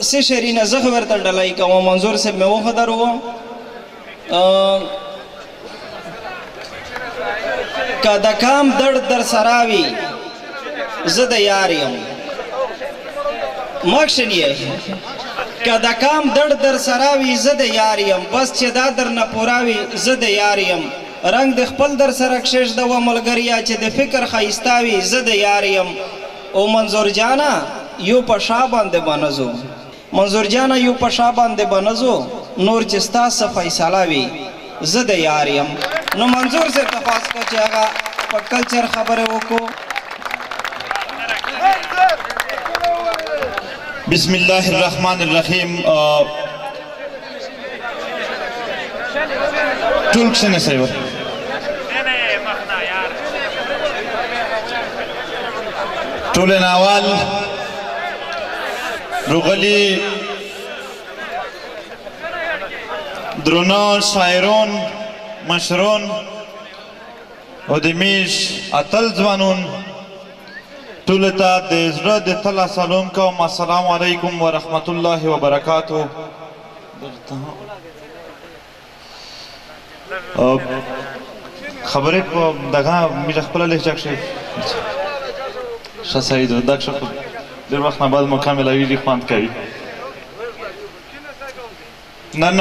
څه شرینه زه خو ورته ډلای کوم. منظور صاحب مې وخدرو، که د کام دړد در سراوي زه د یار یم مخشن یې، که د کام دړد در سراوي زه د یار یم، بس چې دا در نه پوراوي زه د یار یم. رنګ د خپل در سره کښېږده و ملګریا، چې د فکر ښایسته وي زه د یار یم. او منظور جانه یو په شا باندې به نه ځو، منظور جانه یو په شا باندې به نه ځو، نور چې ستا څه فیصله وي زه د یار یم. نو منظور صاحب ته خواست کو چې هغه په کلچر خبرې وکړو. بسم الله الرحمن الرحیم. ټول کښېنئ صاحب. ټول ناوال روغلی درنو شاعرون، مشرون او د میش اتل ځوانون، ټول ته د زړه د تله سلام کوم. السلام علیکم ورحمت الله وبرکاتو. خبرې په دغه میره خپله لهجه کښې ښه صحیح ده. دا کښې خو ډېر وخت نه بعد موقع میلاویږي، خوند کوي. نن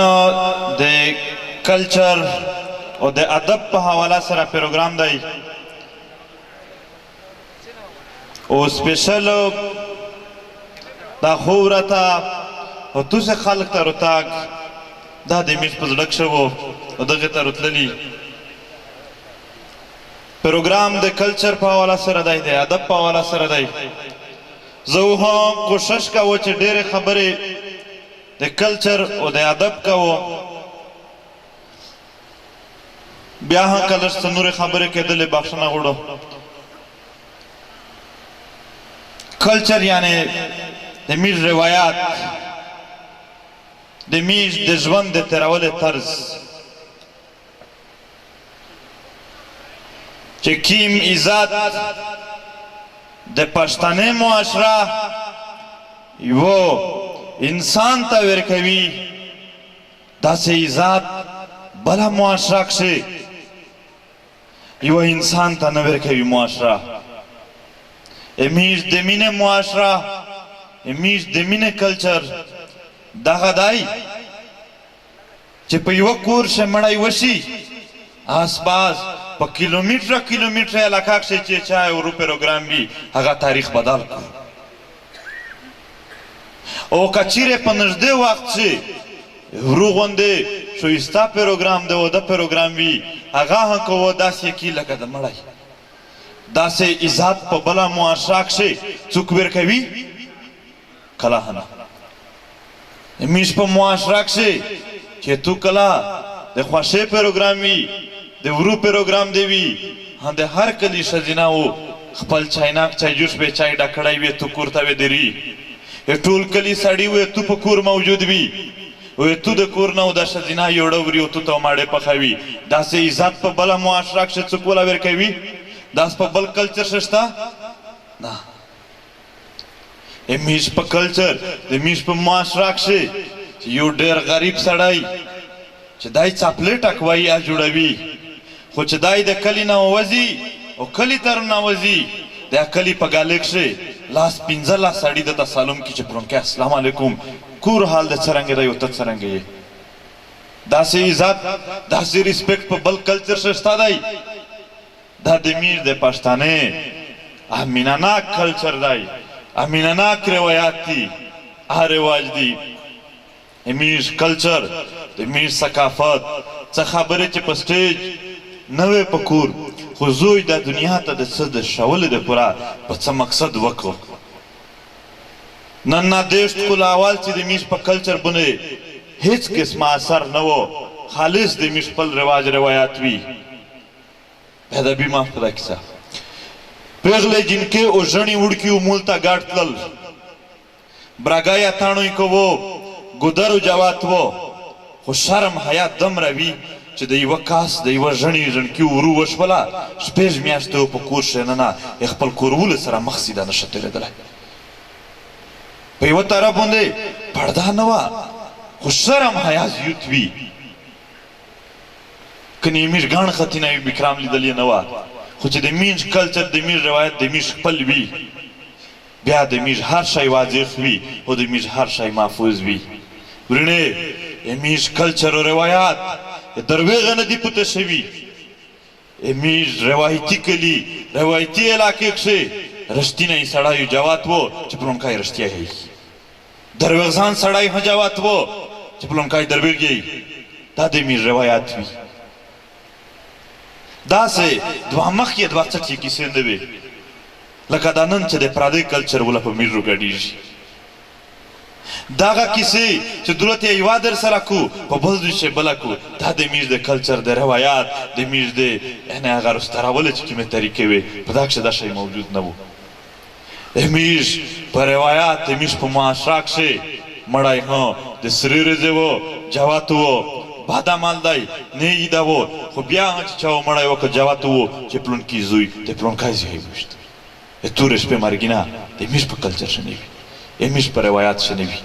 د کلچر او د ادب په حواله سره پروګرام دی او سپیشل دا خو راته او تاسو خلک ته رتاګ دا د میش په زړه کښې وو او دغې ته رتللي. پروګرام د کلچر په حواله سره دی، د ادب په حواله سره دی. زه هم کوشش کوو چې ډېرې خبرې د کلچر او د ادب کوو، بیا هم که لږ څه نورې خبرې کېدلې بخښنه غواړو. کلچر یعنی د میږ روایات، د میږ د ژوند د تېرولو طرز، چې کیم عزت د پښتنې معاشره یو انسان ته ورکوي، داسې عزت بله معاشره کښې یو انسان ته نه ورکوي معاشره. امیش د مینې معاشره، امیش د مینې کلچر دغه دی چې په یوه کور کښې مړی وشي، آس پاس په کیلومتره کیلومتره علاقه کښې چې چا ورو پروګرام وي، هغه تاریخ بدل کړو. او که چیرې په نږدې وخت کښې ورو غوندې ښایسته پروګرام د واده پروګرام وي، هغه هم کوه داسې کی لکه د مړی. داسې عزت په بله معاشره کښې څوک ورکوي؟ کله هم نه. میش په معاشره کښې چې تو کله د خوښۍ پروګرام وي، د ورو پروګرام دی وي، هم د هر کلي ښځینه و خپل چایناک چایجوش به چای ډک کړی وي، تو کور ته وې دري ټول کلي سړي وي، تو په کور موجود وي وي، تو د کور نه د ښځینه یوړه وري او تو ته ماړې پخوي. داسې عزت په بله معاشره کښې څوک وله ورکوي؟ داسې په بل کلچر کښې شته؟ نه. د میش په کلچر، د میش په معاشره کښې چې یو ډېر غریب سړی چې دای څپلې ټکوي یا جوړوي، خو چې دای د کلي نه ووځي او کلي ته ننوځي، د کلي په ګالې کښې لاس 15 سړي ده ته سلام کړي چې پرونکی السلام علیکم، کور حال د څرنګه دی او ته څرنګه یې؟ داسې عزت، داسې respect په بل کلچر کښې شته دی؟ دا د میر د پښتانه مینهناک کلچر دی، مینهناک روایات دي، رواج دي. د میر کلچر، د میر ثقافت څه خبرې چې په سټیج نه وې په کور، خو زوی د دنیا ته د څه د ښولو دپاره په څه مقصد وکړو. نن نه 30 کاله اول چې د میش په کلچر باندې هیڅ قسمه اثر نه و، خالص د میش خپل رواج روایات وي. ادبي معاف په دا کیسه، پیغلې جینکې او ژڼي وړکي مول ته ګډ تلل، برګای اتڼ یې کوو، ګودر او جوات وو، خو شرم حیا دمره وي چې د یوه کاس د یوه ژڼي ژڼکي ورو وشوله، 6 میاشتې په کور کښې ننه یې خپل کورولو سره مخ سیده نه شه تېرېدلی. په یوه طرف باندې پرده نه وه خو شرم حیا زیوت وي. کنې میږ ګڼ ختینه وي بکرام لیدل یې نه وه خو چې د میږ کلچر د میږ روایت د میږ خپل وي بیا د میږ هر شی واضح وي او د میږ هر شی محفوظ وي. ورڼې د میږ کلچر او روایات درویغه نه دي پوته شوي. میږ روایتي کلي روایتي علاقې کښې رښتینی سړی جوات وو چې پلونکی رښتیا یی. دروغزان سړی هم جوات وو چې پلونکی دروغ یی. دا د میږ روایات وي. داسې دوه مخ یې دوه څټ یې کیسې نه وي لکه دا نن چې د پردی کلچر وله په میږ ګډیږي. دغه کیسې چې دولت یې یوه در سره کو په بل ځای چې بله کو دا د میږ د کلچر د روایات د میږ د یعنې هغه رسترولو چې کومې طریقې وې په دا کښې دا شی موجود نه وو. د میږ په روایات د میږ په معاشره کښې مړی هم د سرې ورځې وو جوات وو بد عمل دی نه دا وو خو بیا هم چې چا مړی وکړ جوات وو چې پلونکی زوی د پلونکی زوی وویشت. د تورې شپې مرګینه د میږ په کلچر کښې نه وي، د میږ په روایات کښې نه وي.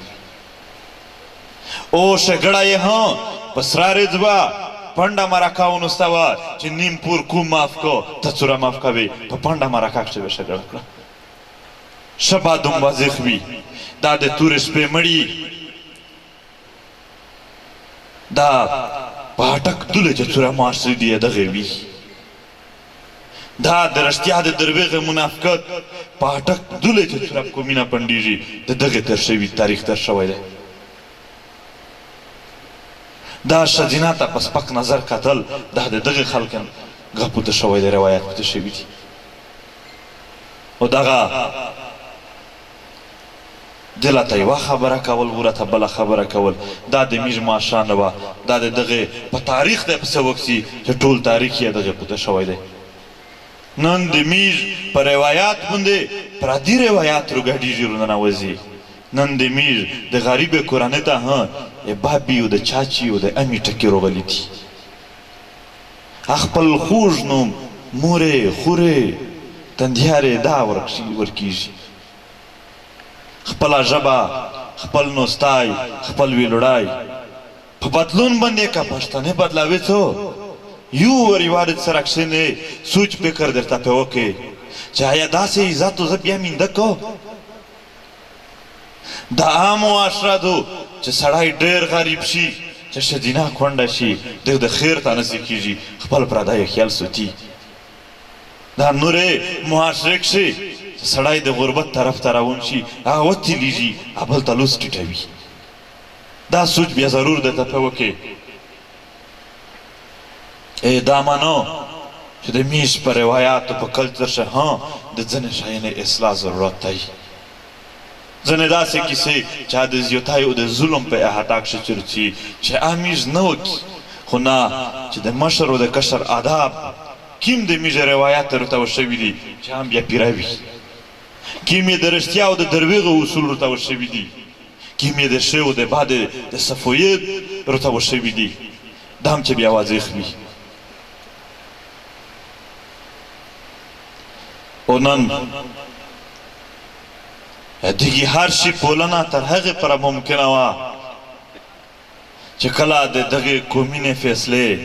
او شګړه یې هم په سره ریځ وه، پنډه مرکه ونوسته وه چې نیم پور کوم معاف کو ته څوره معاف کوې، په پنډه مرکه کښې به شګړه کړه. ښه بادوم واضح وي دا د تورې شپې مړي دا په اټک دولې چې څوره معاشرې دي دغې وي. دا د رښتیا د درویغې منافقت په اټک دولې چې څوره کومینه پنډیږي د دغې تر شوي تاریخ تر شوی دی. دا ښځینه ته په سپک نظر کتل دا د دغې خلک غپو ته شوی دی، روایت پته شوي دي. او دغه دله ته یوه خبره کول ورته بله خبره کول دا د میږ معاشره نه وه، دا د دغې په تاریخ دی پسې وکسي چې ټول تاریخ یې دغې پوته شوی دی. نن د میږ په روایات باندې پردي روایات روګډیږي روننوځي. نن د میږ د غریبې کورنۍ ته هم د بابي او د چاچي او د امي ټکي روغلي دي. خپل خوږ نوم مورې، خورې، تندیارې دا ورکیږي. خپله ژبه، خپل نوستای، خپل ویلوړای په بدلون باندې که پښتنې بدلاوي څو یو ور یوارد سره کښېنې سوچ فکر درته پې وکړي چې آیا داسې عزت زه بیا مینده کو؟ دا عام معاشره دو چې سړی ډېر غریب شي چې ښځینه کونډه شي دغ د خیر ته نسې کېږي خپل پردی خیال سوتي. دا نورې معاشرې کښې چې سړی د غربت طرف ته روان شي هغه وتلېږي بل ته لوس ټیټوي. دا سوچ بیا ضرور درته په وکړي. دا منو چې د میږ په روایاتو په کلچر کښې هم د ځینې شیانو اصلاح ضرورت دی. ځینې داسې کیسې چې د زیوتای او د ظلم په احاطه کښې چرچي چې امیږ نه وکړي خو نه چې د مشر او د کشر آداب کیم د میږ روایات ورته شوي دي چې هم بیا پیره وي، کیم یې د رښتیا او د درویغو اصول ورته شوي دي، کیم یې د ښې او د بدې د صفویت ورته شوي دي، دا هم چې بیا واضح وي. او نن دغې هر شي پولنه تر هغې پره ممکنه وه چې کله د دغې کومینې فیصلې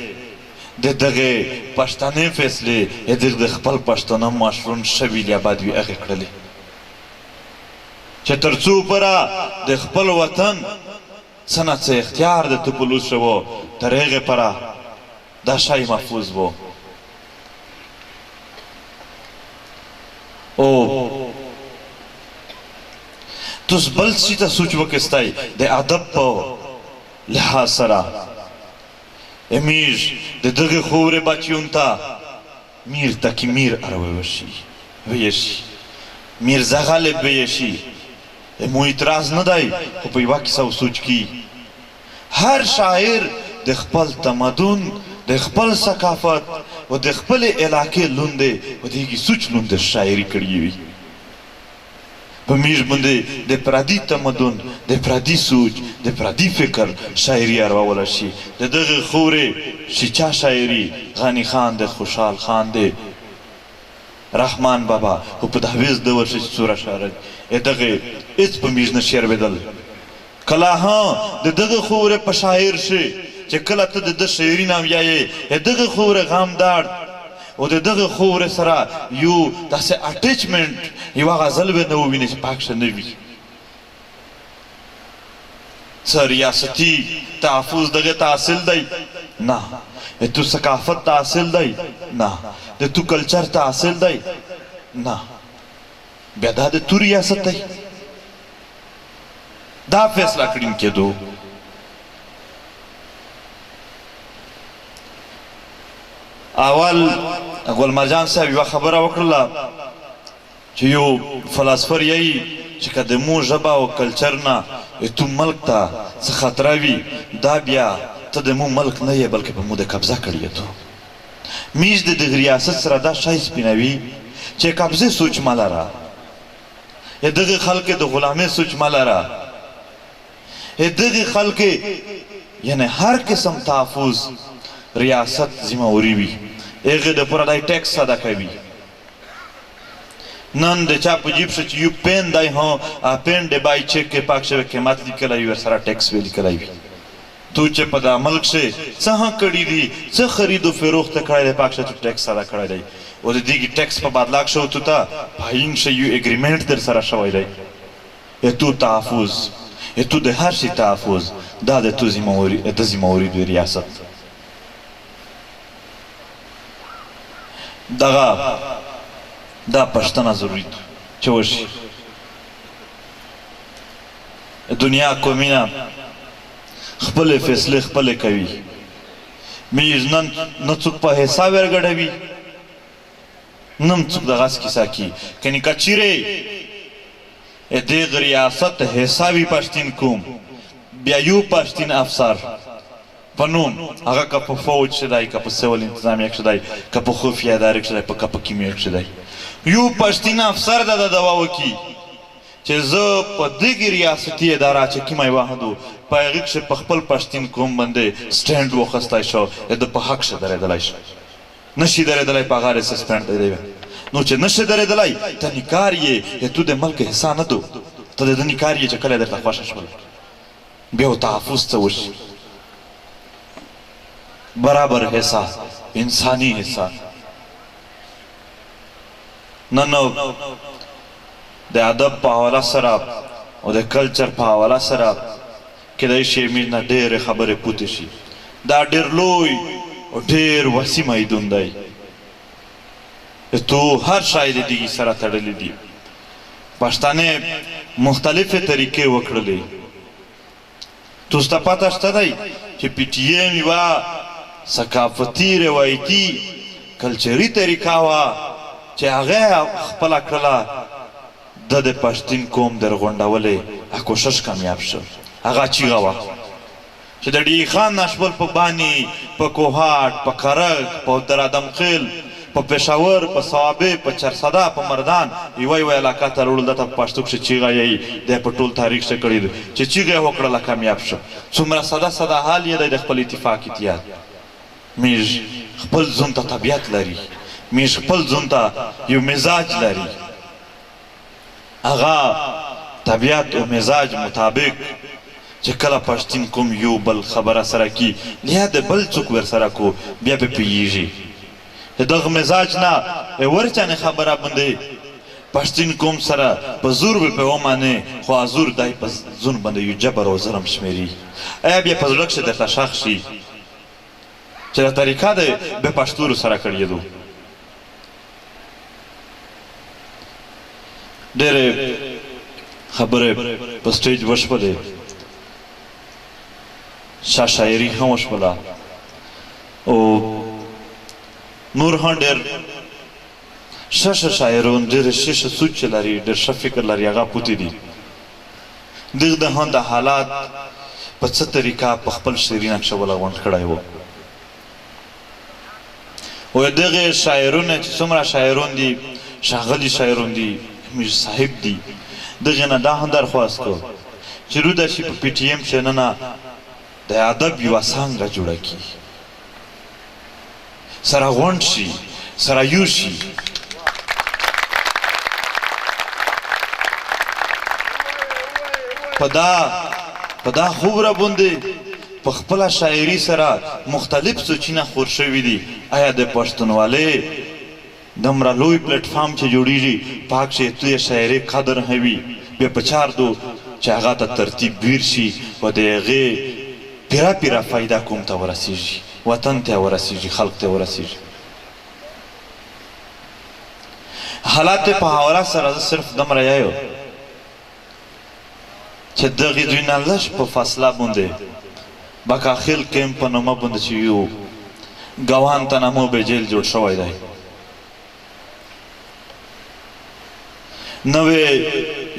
د دغې پښتنې فیصلې دغه د خپل پښتنه مشرون ښه وي یا بد وي هغې کړلې چې تر څو پره د خپل وطن څه نه څه اختیار د ته په لوس شوو تر هغې پره دا شی محفوظ وو. او تاسو بل شي ته سوچ وکستای د ادب په لحاظ سره امیږ د دغې خورې بچیون ته میر تکي میر اروي وشي ویشي میرزا غالب ویشي مو اعتراض نه دی خو په یوه کیسه سوچ کی هر شاعر د خپل تمدن د خپل ثقافت او د خپلې علاقې لوندې او دغې سوچ لوندې شاعري کړې وي. په میږ باندې د پردي تمدن د پردي سوچ د پردي فکر شاعري اروله شي. د دغې خورې شیچا شاعري غني خان د خوشحال خان دی رحمان بابا خو په داویز دور شي چې څومره شاعر دغه هیڅ په میږ نه شیرویدل. کله هم د دغه خورې په شاعر شي چې کله ته د ده شعري نام یایې د دغه خورې غم درد او د دغه خورې سره یو داسې اټیچمنټ یوه غزل به نه ووینې چې پاک شه نه وي. څه ریاستي تحفظ دغه ته حاصل دی؟ نه. د تو ثقافت ته حاصل دی؟ نه. د تو کلچر ته حاصل دی؟ نه. بیا دا د تو ریاست دی؟ دا فیصله کړین کېدو. اول ګل مرجان صاحب یوه خبره وکړله چې یو فلاسفر یی چې که د مو ژبه او کلچر نه تو ملک ته څه خطره وي دا بیا ته د مو ملک نه یې بلکې په مو د قبضه کړی یې تو میږ د دغه ریاست سره دا شی سپینوي چې قبضې سوچ مه لره. ای دغه خلق د غلامې سوچ مه لره ای دغه خلق یعنی هر قسم تحفظ ریاست ذمه وری وی هغه د پوره دای ټیکس ادا کوي نن د چا په جیب شې چې یو پین دی هم پین ډبای چیک کې پاک شوی قیمت لیکلی وي ورسره ټیکس وی لیکلی وي. تو چه په دا ملک کښې څه هم کړي دي څه خرید و فروخت کړی دی پاکښې تو ټیکس ادا کړی دی او د دیګي ټیکس په بدلا کښې تو ته په آئین کښې یو اګریمنټ درسره شوی دی د تو تحفظ د تو د هر شي تحفظ دا د تو ذمه وری د ذمه وری دوی ریاست دغه دا پښتنه ضروری چه وشي دنیا کومینه خپلې فیصلې خپلې کوي میږ نن نه څوک په حصه ورګډوي نم څوک دغه کیسه کی کني کچیرې دغه ریاست حصه وي پښتین کوم بیا یو پښتین افسر په نوم هغه که په فوج کښې دی که په سول انتظامیه کښې دی که په خفیه ادارې کښې دی که په کیمیه کښې دی یو پښتین افسر د دوا وکي چې زه په دغې ریاستي اداره چې کیمه واهدو په هغې کښې په خپل پښتین قوم باندې سټینډ وخستای شو د ده په حق کښې درېدلای شو نه شي درېدلای په هغه سسپینډ دی دی نو چې نه شي درېدلای ته نکار یې تو د ملک حصه نه دو ته د ده نکار یې چې کله درته خوښه شول بیا تحفظ څه وشي برابر حصه انساني حصه نن د ادب په حواله سره او د کلچر په حواله سره کېدای شي موږ نه ډېرې خبرې پوتې شي. دا ډېر لوی او ډېر وسیع میدون دی. تو هر شی د دې سره تړلي دي. پښتانه مختلفې طریقې وکړلې. تاسو ته پته شته دی چې پي ټي ایم یوه ثقافتي، روایتي، کلچري طریقه وه چې هغه یې خپله کړله، ده د پښتین قوم د رغونډولې کوشش کامیاب شو، هغه چیغه وه چې د ډي خان ناشبل په باني، په کوهاټ، په کرک، په درادم خیل، په پېښور، په صوابۍ، په چرسده، په مردان یوه یوه علاقه ته وړل، ده ته په پښتو کښې چیغه یی دی په ټول تاریخ کښې کړی دی چې چیغه یې وکړله کامیاب شو. څومره ساده ساده حال یې دی د خپل اتفاق اتحاد. میږ خپل ځون ته طبیعت لري، میږ خپل ځون ته یو مزاج لري. هغه طبیعت او مزاج مطابق چې کله پښتین کوم یو بل خبره سره کی لیا د بل څوک ورسره کو بیا په پیږي د دغه مزاج نه ورچانه خبره باندې پښتین کوم سره په زور به په ومانه خو ازور دای په زون باندې یو جبر او ظلم شمیري ایا بیا په زړه کښې درته شخ شي چې دا طریقه د به پښتورو سره کړی دو. ډېرې خبرې په سټیج وشولې، شاه شاعري هم وشوله او نور هم ډېر ښه ښه شاعرون ډېر ښه ښه سوچ لري، ډېر ښه فکر لري، هغه پوتې دي. دغه د هم د حالات په څه طریقه په خپل شعري نقشه ولا غونډ کړی وو. او دغه شاعرونه چې څومره شاعرون دي، ښاغلي شاعرون دي، میر صاحب دي، دغه نه دا هم درخواست کو چې روده شي په پي ټي ایم کښې ننه د ادب یوه څانګه جوړه کړي، سره غونډ شي، سره یو شي. په دا په دا خوره باندې په خپله شاعري سره مختلف سوچونه خور شوي دي. ایا د پښتونولۍ دمره لوی پلیټ فارم چې جوړیږي په هغه کښې توی شاعرۍ قدر هم وي بیا په چار دو چې هغه ته ترتیب ویر شي او د هغې پیره پیره فایده کوم ته ورسیږي، وطن ته ورسیږي، خلق ته ورسیږي. حالات په حواله سره زه صرف دمره یایو چې دغې دوی نه لږ په فاصله باندې بکاخیل کیمپ په نومه باندې چې یو ګوانتانامو به جیل جوړ شوی دی، نوې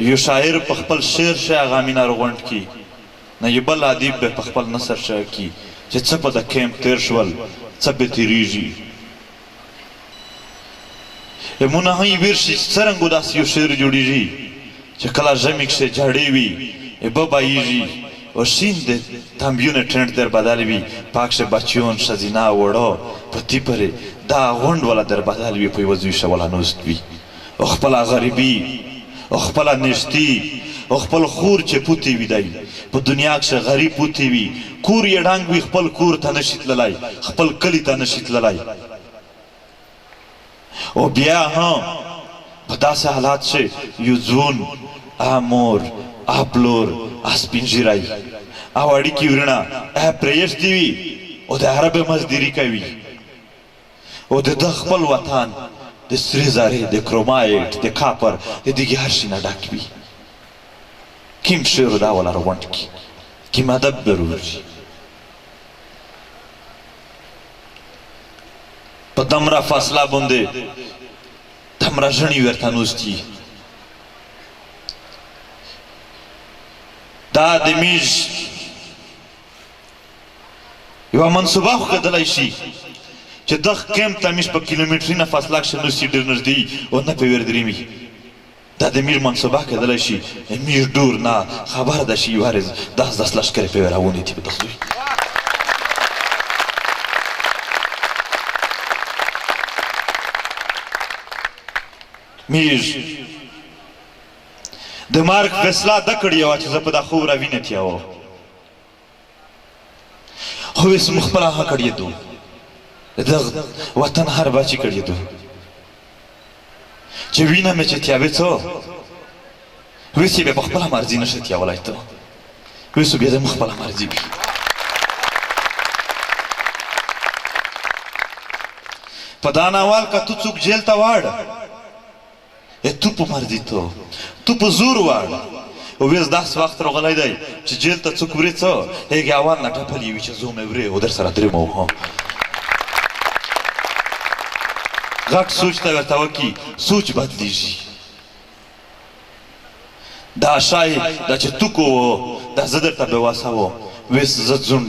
یو شاعر په خپل شعر شې هغه مینه رغونډ کی، نه یو بل ادیب به په خپل نثر شې کی چې څه په د کیمپ تیر شول، څه پې تیریږي. مونه هم ویر شي چې څرنګه داسې یو شعر جوړیږي چې کله ژمي کښې جړې وي، اوبه بهیږي او شین د تمبیونه ټینټ در بدل وي، په کښې بچیون، ښځینه، وړو په تي پرې دا غونډ ولا در بدل وي، په یوه ځوی کښې ولا نوست وي او خپله غریبي او خپله نیستي او خپل خور چې پوتې وي، دی په دنیا کښې غریب پوتې وي، کور یې ړنګ وي، خپل کور ته نشي تللی، خپل کلي ته نشي تللی. او بیا هم په داسې حالات کښې یو ځون آ مور، آ پلور، آ سپین ږیری او اړیکي وریڼه آ پرېیښتي وي او د عرب مزدوري کوي او د ده خپل وطن د سرې زرې، د کرومایټ، د کاپر، د دغې هر شي نه ډک وي. کیم شعر دا ولا رغونډ کي، کیم ادب به روږي. په دمره فاصله باندې دمره ژڼي ورته نوستي. دا د میژ یوه منصوبه خو کېدلی شي چې دغ کیمپ ته میژ په کیلومتري نه فاصله کښې نوستي، ډېر نږدې او نه پې وردریمي. دا د میر منصوبه کېدلی شي، میر ډور نه خبر ده شي یوارز داس داس لښکرې پې راونې دي په دغ دوی. میر د مرګ فیصله ده کړې وه چې زه په دا خوب راوینه تیاوه، خو ویس مو خپله هغه کړې دو دغ وطن هر بچی کړې دو چې وینه مې چې تیاوې څه ویس یې بیا په خپله مرضي نه شي تیاولی، ته ویس بیا زموږ خپله مرضي وي. په دا ناول که تو څوک جیل ته واړ، تو په مرضي ته تو په زور واړ، ویس داسې وخت راغلی دی چې جیل ته څوک ورې څه هغې اول نه ټپلې وي چې زه مې ورې او در سره درېمه وهم. غټ سوچ ته ورته وکړي، سوچ بدلیږي. دا شای دا چې تو کوو دا زه درته بې وسه وم، ویس زه ځون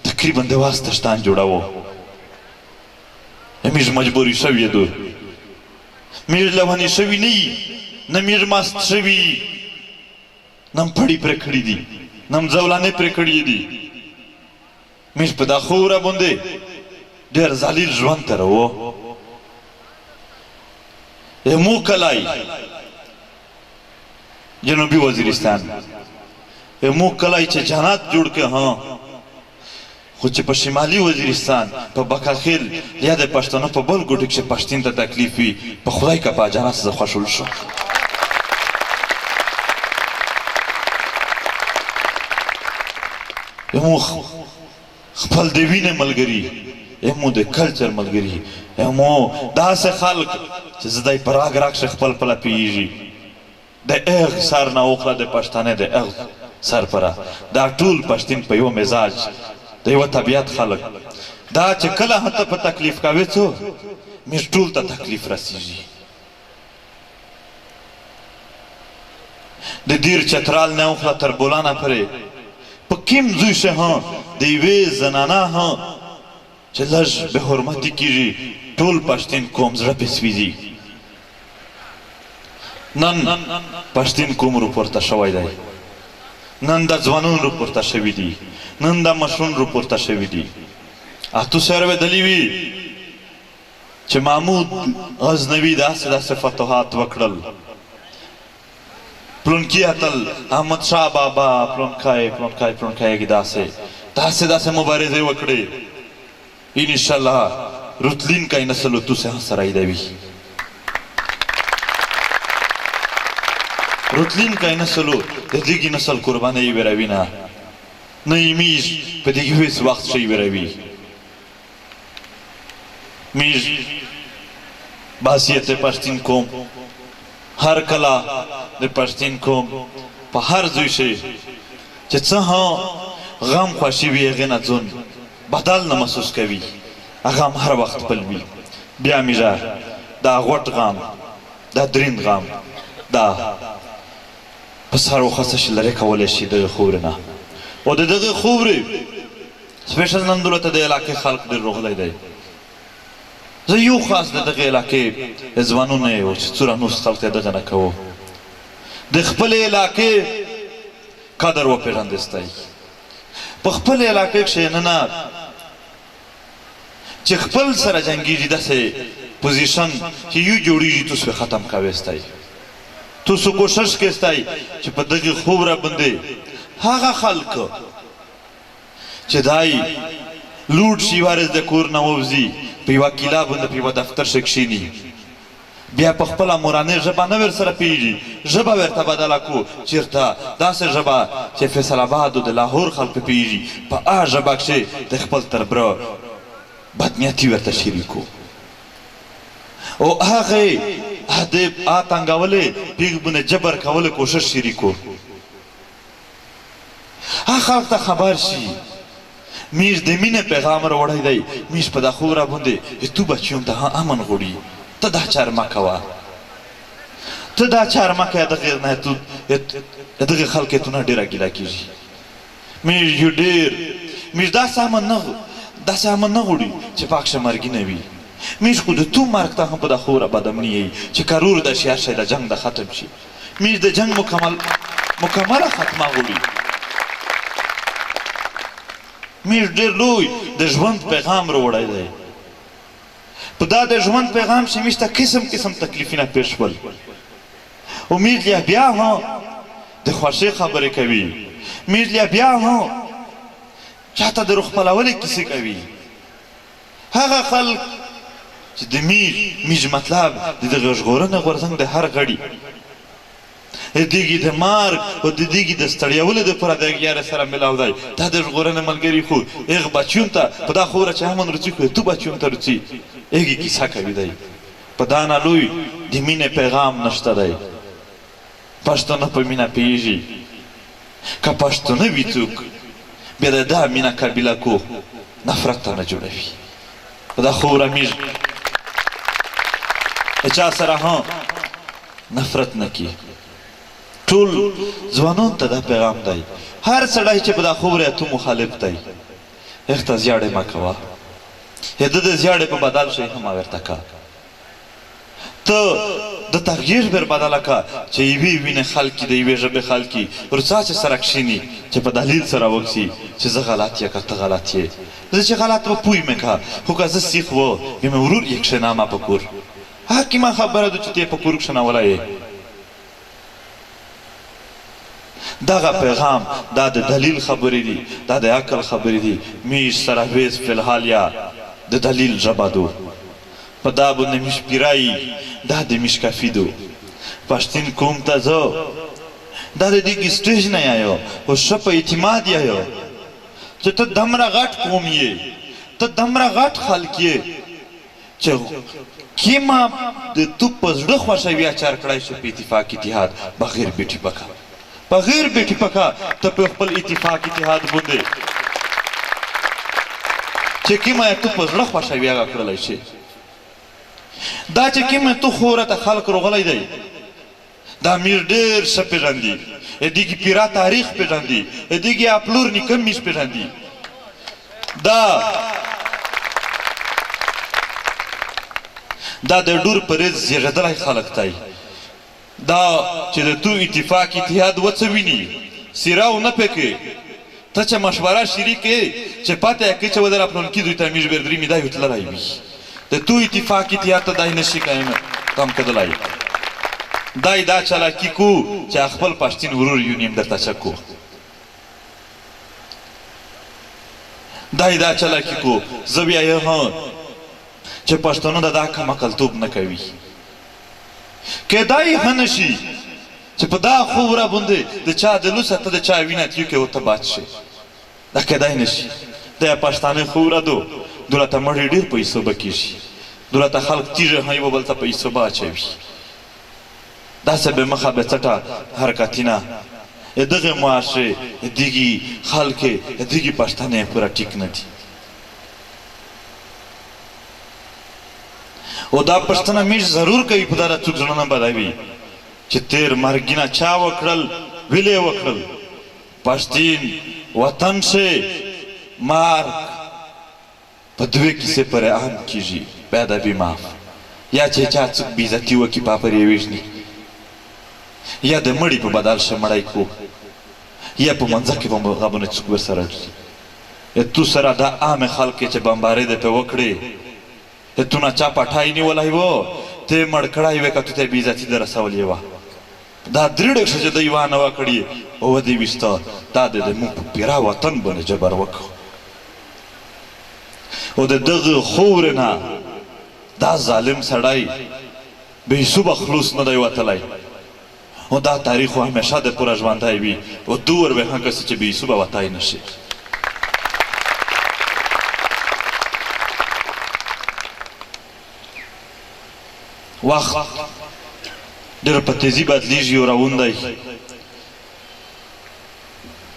تقریبا د واس تشتان جوړوو. میږ مجبوري شوي دو، میږ لوني شوي نه یي، نه میږ مست شوي، نه م پړي پرې کړي دي، نه م ځولانې پرې کړي دي. میږ په دا خوره باندې ډېر ذلیل ژوند تېروو. مو کلی جنوبي وزیرستان، مو کلی چې جنت جوړ کړي، ها خو چې په شمالي وزیرستان په بکاخیل یا د پښتنو په بل ګوټي کښې پښتین ته تکلیف وي، په خدای که په جنت زه خوښول شم. مو خپل د وینې ملګري، مو د کلچر ملګري، مو داسې خلک چې زه دی په راګ راګ کښې خپل پله پیږي. د اغ سر نه وخله د پښتانه د اغ سر پره دا ټول پښتین په یو مزاج د یوه طبیعت خلک دا چې کله هته په تکلیف کوي څو میر ټول ته تکلیف رسیږي. د دیر چترال نه وخله تر بولانه پرې په کیم ځوی شه ها د یوې زنانه ها چې لږ بې حرمتي کیږي ټول پښتین قوم زړه پې سویځي. نن پښتین قوم روپورته شوی دی، نن دا ځوانان روپورته شوي دي، نن دا مشرون روپورته شوي دي. اتو سره دلی وي چې محمود غزنوي داسې داسې فتوحات وکړل. پلونکی اتل احمد شاه بابا پلونکی پلونکی پلونکی هغې داسې داسې داسې مبارزې وکړې. ان شاء الله رتلینکی نسل تاسو هم سره ایدوي. رتلینکی نسل د دغې نسل قربانۍ وروي نه نه یې میږ په دغې هیڅ وخت شي وروي. میږ بحثیت پښتین قوم هر کله د پښتین قوم په هر ځای شي چې څه هم غم خوښي وي هغې نه ځون بدل نه محسوس کوي، هغه هم هر وخت خپل وي. بیا میږه دا غوټ غم، دا دریند غم، دا په سر وخه څه شي لرې کولی شي دغې خورې نه. او د دغې خورې سپیشل نن دلته د علاقې خلق ډېر روغلی دی. زه یو خاص د دغې علاقې ځوانونه یو چې څوره نوست خلق یې دغه نه کوو، د خپلې علاقې قدر وپېژندستی. په خپلې علاقې کښې نه نه چې خپل سره جنګیږي داسې پوزیشن چې یو جوړیږي تاسو ختم کويستای. تاسو کوشش کويستای چې په دغه خوره باندې هغه خلک چې دای لوټ شي وارث د کور نه ووځي، په یوه قلعه باندې په یوه دفتر شي کښېني، بیا په خپله مورانۍ ژبه نه ورسره پوهېږي، ژبه ورته بدله کو، چېرته داسې ژبه چې فیصل اباد او د لاهور خلک په پوهېږي، په هغه ژبه کښې د خپل تربره بدنیتي ورته شریکو او هغې د آ تنګولې پېغ باندې جبر کولو کوشش شریکو. هغه خلک ته خبر شي میږ د مینې پیغام وروړی دی، میږ په دا خوره باندې تو بچیوم ته هم امن غوړي، ته دا چار مه کوه، ته دا چار مه کوه، دغې نه تو دغې خلک تو نه ډېره ګیله کېږي. میږ یو ډېر میږ داسې امن نه داسې امن نه غوړي چې پاک شه مرګي نه وي. میږ خو د تو مرګ ته هم په دا خوره بدامني یی چې کرور د شي هر شی د جنګ د ختم شي. میږ د جنګ مکمل مکمله ختمه غوړي. میږ ډېر لوی د ژوند پیغام وروړی دی. په دا د ژوند پیغام چې میږ ته قسم قسم تکلیفونه پېښ شول او میږ لیا بیا هم د خوښۍ خبرې کوي، میږ لیا بیا هم چاته د روح خپلولې کیسې کوي. هغه خلک چې د میږ میږ مطلب د دغه ژغورنې غورځنګ د هر غړي د دیګي د مرګ او د دیګي د ستړیولو دپاره د یاره سره ملاو دی، دا د ژغورنې ملګري خو هغه بچیون ته په دا خوره چې امن رڅي خو تو بچیون ته رڅي هغې کیسه کوي دی. په دا نه لوی د مینې پیغام نشته دی. پښتانه په مینه پوهیږي، که پښتونه وي څوک بیا د دا مینه قبیله کو نفرت ته نه جوړوي. په دا خوره میږ د چا سره هم نفرت نه کی. ټول ځوانان ته دا پیغام دی، هر سړی چې په دا خوره تو مخالف دی هغه ته زیاړې مه کوه، د ده د زیاړې په بدل شی هم ورته که. ته د تغییر بر بدله که چې یوې وینې خلک د یوې ژبې خلک رڅا چې سره کښیني چې په دلیل سره وکسي چې زه غلط یې که ته غلط یې، زه چې غلط وه پوی مې که، خو که زه سیخ وه بیا مې ورور یې کښېنامه په کور. حکیمه خبره ده چې ته یې په کور کښېنولی یې. دغه پیغام دا د دلیل خبرې دي، دا د عقل خبرې دي. میږ سره ویز فی الحال یا د دلیل ژبه دو. په دا باندې میږ پیرایي، دا د میږ کافي دو. پښتین قوم ته زه دا د دې سټیج نه یایو خو ښه په اعتماد یایو چې ته دمره غټ قوم یې، ته دمره غټ خلک یې چې کیمه د تو په زړه خوښه وي اچار کړای شي په اتفاق اتحاد بغیر بې ټیپکه، بغیر بې ټیپکه ته په خپل اتفاق اتحاد باندې چې کیمه تو په زړه خوښه وي هغه کړلی شي. دا چې کیمه تو خوره ته خلک روغلی دی، دا میر ډېر ښه پېژندي، دیګي پیرا تاریخ پېژندي، دیګي اپلور نیکه میش پېژندي. دا دا د ډور په ریز زیږېدلی خلک دی. دا چې د تو اتفاق اتحاد وڅه ویني سیراو نه پکې ته چې مشوره شریکې چې پته یې کې چې ودر خپلونکي دوی ته میږ بردري می دا یو تللی وي. د تو اتفاق اتحاد ته دای نشي قایم تم کېدلی. دای دا چالاکي کو چې خپل پښتین ورور یو نیم درته چکو. دای دا چالاکي کو. زه بیا یې هم چې پښتنو د دا کم عقلتوب نه کوي. کېدای هم نه شي چې په دا خوره باندې د چا د لوسه ته د چا وینه تیو کې ورته بچ شي. دا کېدای نه شي. دا پښتانه خوره دو دلته مړي ډېر په حسابه کېږي. دلته خلک تیږه هم یو بل ته په حسابه اچوي. داسې بې مخه بې څټه حرکتینه دغې معاشرې دغې خلک دغې پښتنې پوره ټیک نه دي. او دا پښتنه میش ضرور کوي په دا څوک زړه نه بدوي چې تیر مرګینه چا وکړل ویلې وکړل. پښتین وطن شي مارک په دوې کیسې پورې عام کېږي، بیا د بي معاف. یا چې چا څوک بې عزتي وکړي پا پرې وژني، یا د مړي په بدل شه مړی کو، یا په منځه کې په غبنه څوک ورسره ډري. تو سره دا عام خلک چې بمبارې دې پې وکړې، تو نه چا پټای نیولی و، ته مړ کړی وې که تو ته بې عزتي در رسولې وه. دا درې ډکشه چې دوی وانه وکړي او ودې ویسته، دا د موږ په پیرا وطن باندې جبر وکړو. او د دغه خورې نه دا ظالم سړی بې سوبه خلوص نه دی وتلی. او دا تاریخ خو همیشه د پوره ژوندی وي او دور به هم کسې چې بې سوبه وتی نه شي. وخت ډېر په تیزي بدلیږي او روان دی.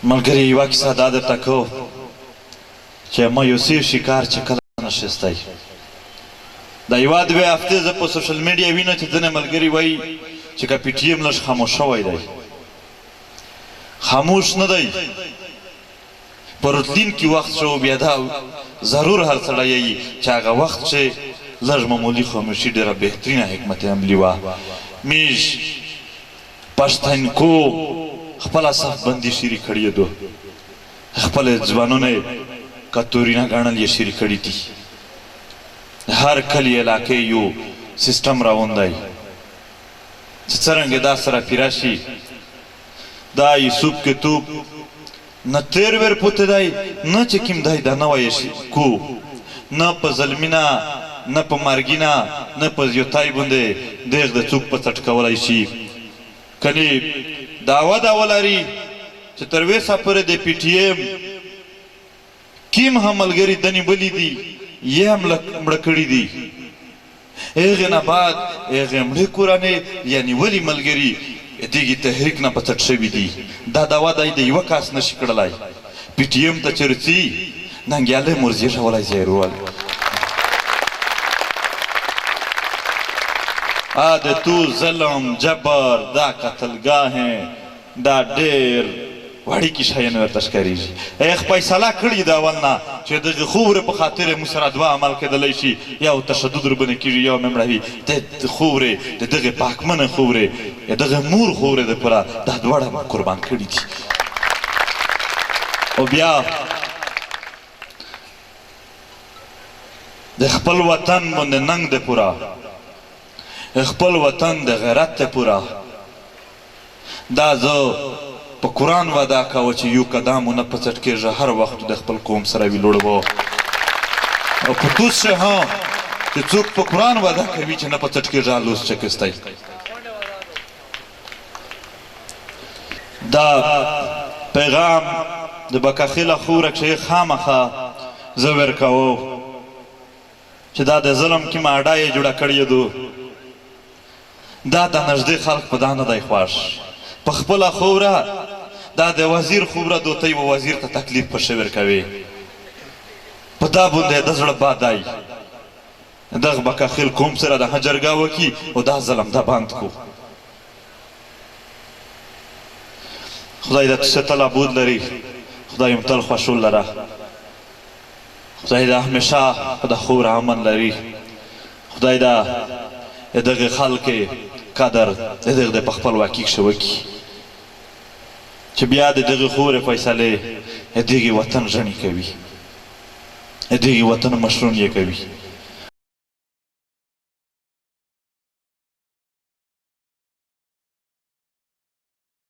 ملګري یوه کیسه دا درته کوم چې ما یو سیر شکار چې کله نشستی. دا یوه دوې هفتې زه په سوشل میډیا وینم چې ځینې ملګري وایي چې که پي ټي ایم لږ خاموش شوی دی. خاموش نه دی، په راتلونکي وخت شو بیا دا ضرور هر سړی یي چې هغه وخت چې لږ معمولي خاموشي ډېره بهترینه حکمت عملي وه. میږ پښتنکو خپله صف بندي شریک کړې دو، خپل ځوانونه کتورینه ګڼل یې شریک کړي دي. هر کلي علاقې یو سیستم روان دی چې څرنګه دا سره پیره شي. دا یوسف کې توپ نه تیر ور پوته دی، نه چې کیم دی دا نه وایي شي کو، نه په زلمینه، نه په مرګینه، نه په زیوتای باندې دغ د څوک په څټ کولای شي. کني دعوه دا ولري چې تر ویسه پورې د پي ټي ایم کیم هم ملګري دنې بلي دي، یې هم مړه کړي دي. هغې نه بعد هغې مړې کورنۍ یا نیولي ملګري دغې تحریک نه په څټ شوي دي. دا دعوه دی د یوه کس نه شي کړلی. پي ټي ایم ته چې رڅي ننګیالی مورزېږولی ضرور. د تو ظلم جبر دا قتلګاه دا ډېر وړوکي شیان ورته ښکارېږي. هغه فیصله کړې د اول نه چې دغې خورې په خاطر یې موږ سره دوه عمل کېدلی شي، یو تشدد ورباندې کېږي، یو مې مړوي. د خورې د دغې پاکمنې خورې دغې مور خورې دپاره دا دواړه موږ قربان کړي دي. او بیا د خپل وطن باندې ننګ د پوره، خپل وطن د غیرت د پوره، دا زه په قرآن وعده کوه چې یو قدم ونه په څټ کېږه، هر وخت د خپل قوم سره ویلوړ وو. او په توس شه هم چې څوک په قرآن وعده کوي چې نه په څټ کېږه، لوس چکستی. دا پیغام د بکاخیله خوره کښې خامخا زه ورکوو چې دا د ظلم کومه اډه یې جوړه کړې دو، دا د نږدې خلک په دا نه دی خوښ. په خپله خوره دا د وزیر خوره دوته یوه وزیر ته تکلیف په ښه ورکوي، په دا باندې د زړه بد دی. دغه بکاخیل قوم سره د جرګه وکړي او دا ظلم دا بند کو. خدای د تاسو تل ابود لري، خدای هم تل خوشحال لره، خدای د همیشه په د خوره امن لري، خدای د دغه خلک قدر دغه د په خپلواکي کښې وکړي چې بیا د دغه خورې فیصلې دغه وطن ژڼي کوي، دغه وطن مشرون یې کوي.